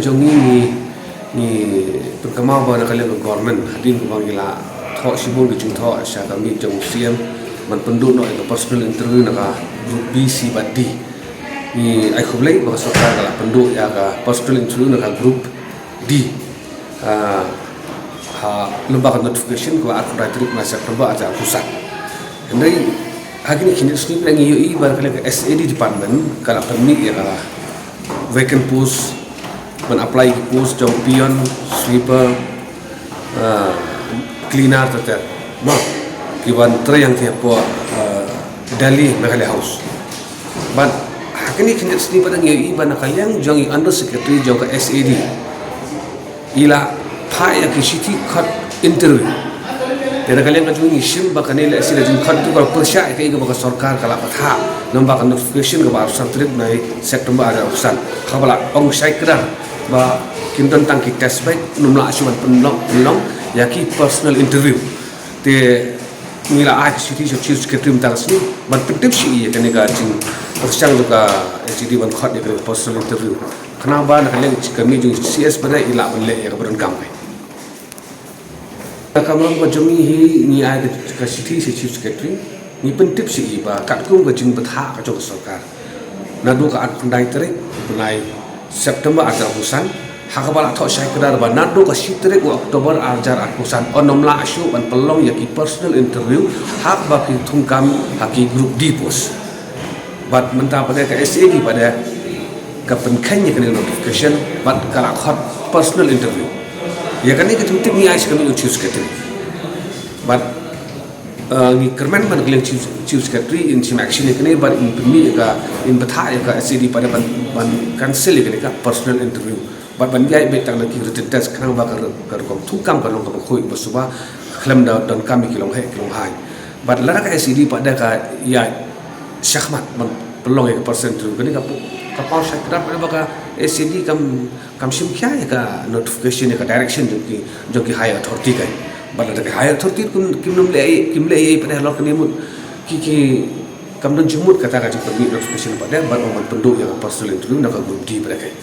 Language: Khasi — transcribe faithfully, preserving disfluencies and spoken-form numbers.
Jong ngi ngi ngi pynkynmaw ba na ka liang ka government hadien kaba ngi la thoh shibun ki jingthoh sha ka miet jong u C M ban pynduh noh ïa ka personal interview na ka group B, C bad D. Ngi ai khublei ba ka sorkar ka la pynduh ïa ka personal interview na ka group D. Ah, ha lyngba ka notification kaba arphew lai tarik bnai September arhajar arphew san. Hynrei ha kine ki khyndiat sngi pat ngi ïohi ba ka liang ka S A D department ka la pynmih ïa ka vacant post ban apply ki post jong peon, sweeper, ah, cleaner ter ter. Ma ki ban trei ïa ki hapoh, ah, Delhi Meghalaya House. Bad ha kine ki khyndiat sngi pat ngi ïohi ba na ka liang jong i under secretary jong ka S A D i la phah ïa ki shithi khot interview. Te na ka liang ka jong ngi shim ba kane la isi la jingkhot tu ka pyrshah ïa kaei kaba ka sorkar ka la pathah lyngba ka notification kaba arphew san tarik bnai September arhajar arphew san. Kaba la ong shai kdar ba kin don tang ki test bed, ym lah shuh ban pynlong pynlong ïa ki personal interview. Te ngi la ai ka shithi sha Chief Secretary mynta ka sngi ban pyntip sha i ïa kane ka jingpyrshang jong ka S A D ban khot ïa kane ka personal interview. Khnang ba na ka liang ka mih jong C S pat i lah ban leh ïa kaba donkam. Ka kamram ka jong ngi hi ngi ai ka, ka shithi sha Chief Secretary, ngi pyntip sha i ba katkum ka jingbthah ka jong ka sorkar, naduh ka arphew khyndai tarik bnai September arhajar arphew san, ha kaba la thoh shai kdar ba naduh ka shi tarik u October arhajar arphew san yn ym lah shuh ban pynlong ïa ki personal interview ha kaba ki thungkam ha ki group D post. Bad mynta pat ka S A D pat ka pynkheiñ ïa kane notification bad ka la khot personal interview. Ïa kane ka jingtip ngi ai sha ka Chief Secretary. Bad, eh, ngi kyrmen ban kylliang Chief, Chief Secretary in shim action ïa kane bad in pynmih ïa ka, in bthah ïa ka S A D pat ban, ban cancel ïa kane ka personal interview. Bad ban ïaid beit tang na ki written test khnang ba ka, ka rukom thungkam kan long kaba khuid ba suba khlem da donkam ïa ki long heh ki long hai. Bad lada ka S A D pat ka ïaid shakhmat ban pynlong ïa ka personal interview, kane ka pu-, ka paw shai kdar pat ba ka S A D kam, kam shim khia ïa ka notification ïa ka direction jong ki, jong ki higher authority kan. Bad lada ki higher authority kim, kim nym leh, kim leh ïa pat halor kane mut ki, ki kam don jingmut kata ka jingpynmih notification pat bad ong ban pynduh ïa ka personal interview na ka group D pat kan.